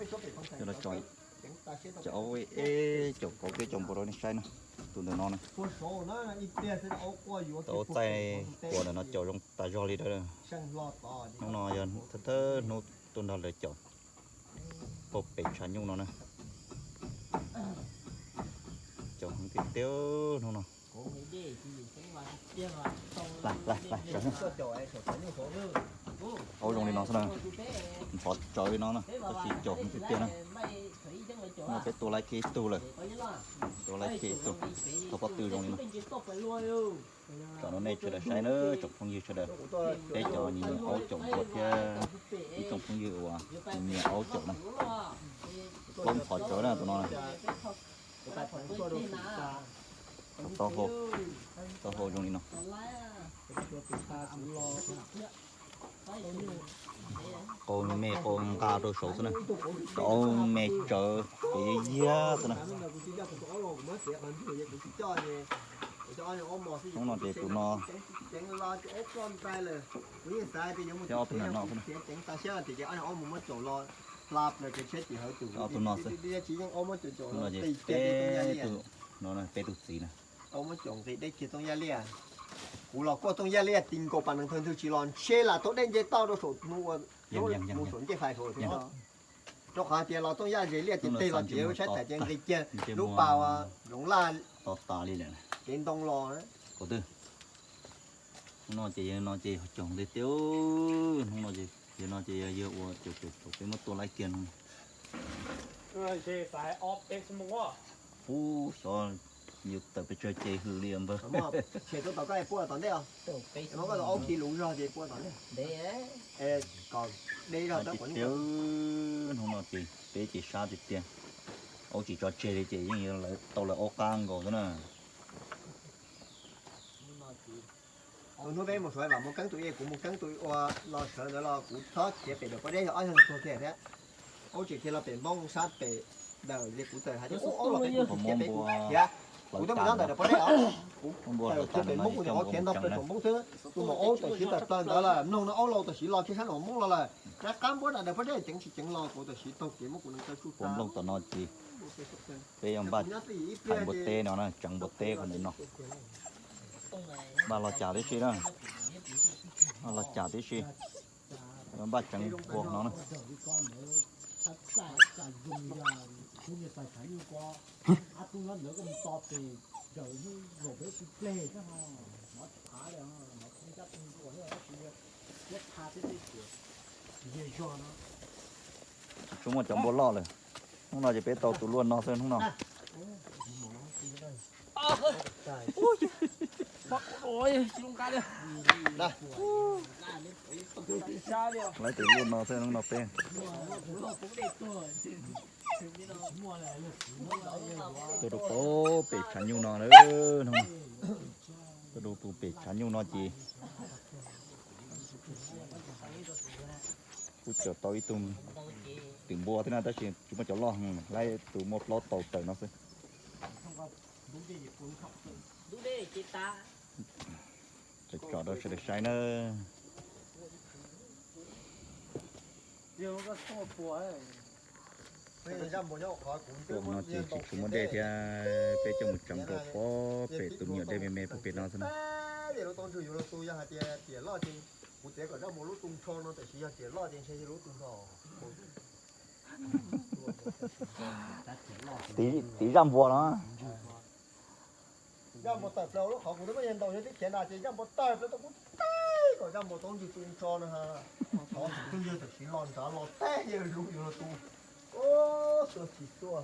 Cov aub, caum kauv thiab caum npua rau nej saib na. Tus ntawm no na, tau txaij kua ntawm no caum zoo tas zog li lawm. Hnub no yog thawj thawj hnub tuaj nrog lawv caum pem tshav nyuj no na. Caum heev tiag tiag hnub no. Aub zoo li no xwb na, nphov tsawv li no na, tab sis caum heev tiag tiag na. No peb tua laib kiag ib tug lawm, tua laib kiag ib tug, tau pob tw zoo li no. Tsom rau nej sawv daws saib na, tsoom phooj ywg sawv daws, peb cov nyiam aub caum npua thiab ib tsoom phooj ywg uas nyiam aub caum na. Aub nphov tsawv na tus no na. Taub hau, taub hau zoo li no. Qau me qau nqa rau saud xwb na. Cov aub me tsawv ces yog yag xwb na. Hnub no ces tus no, thiab ob tug ntawm no xwb na. Ob tug no xwb. Hnub no ces peb tug, no peb tug txiv na. Kuv los kuaj tooj yaj liaj ti nkaus pas nees thawj ntwg tsis los ntshe lam tau dej nce toj rau saum mus saum ncej fais saud. Rau qhov tias los tooj yaj ze liaj ces tej los ces saib tas ces nqis kiag lub pas zoov laj to tas li lawm, kev ntoo los. Hnub no ces yog no ces caum nqis tiag. Hnub no ces yog no ces yog yawg ua caum caum caum peb muab tua laib kiag no. Ub, xyov yus tawm pes tsawg ces hws li npawg. Tshem tuaj tom koj puaj tom ntej os. Koj aub khi lus zog ces puaj tom ntej. Kom deb zog tib tiag. Hnub no ces peb ces sab tiag tiag. Aub tsis tso tseg li ces yeej yuav tau lawv aub qab nkaus xwb na. Tus hnub peb mus suav vam mus keeb tus, kuv mus keeb tus ua los sawv ntawd los kuv txhob khiav pem dawm pob zeb yog ob yog tuag kiag thiab. Aub tseem khiav los pem npoob sab pem dawm li kuv txawm hais tias ub aub los pem kuv khiav pem kuv khiav. Kuv twb mus nyob ntawm dawm pob zeb os. Kuv tawm khiav pem npoob kuv nim qhuav khiav nto plaws saum npoob xwb. Tus maum aub tam sim tawm plaws ntawd lawm, mloog no aub laus tam sim los kiag sab nraum npoob los lawm. Rov qab npuab nram dawm pob zeb ceev tsis ceev los kuv tam sim taug kev muab kuv nees taw tsuj tas. Peb yuav npaj hais npua teb no na, tseev npua teb qhov ntawm no. Npaj los cas tib si na. Npaj los cas tib si. Yuav npaj tseev npua no na. Tsis tshua muaj cov npua loj lawm. Hnub no ces peb tau tus luaj no xwb hnub no. Laib tus luaj no xwb hnub no peb tuaj rau pem tshav nyuj no na. Tuaj rau pem tshav nyuj no ces kuj tseem tau ib tug twm npua thiab na, tab sis tsis muaj cov loj, laib tus muaj plaub tau tawm no xwb. Tsom rau sawv daws saib na. Tuaj no ces tsis tshua muaj dej thiab, peb coj mus tseev rau pob pem tus me nyuam dej me me puag pem no xwb na. Tiv zaj npua no. Zaj npua tawm plaws lub qhov kuv twb muab yawg ntaus yawg twb khiav nrad ces zaj npua tawm plaws tau kuv teb kom zaj npua tau ntsws tu tso no. Thov tus twg yawg tam sim los nrad los teb yawg lub yus los tu. Tuag tsis tuag.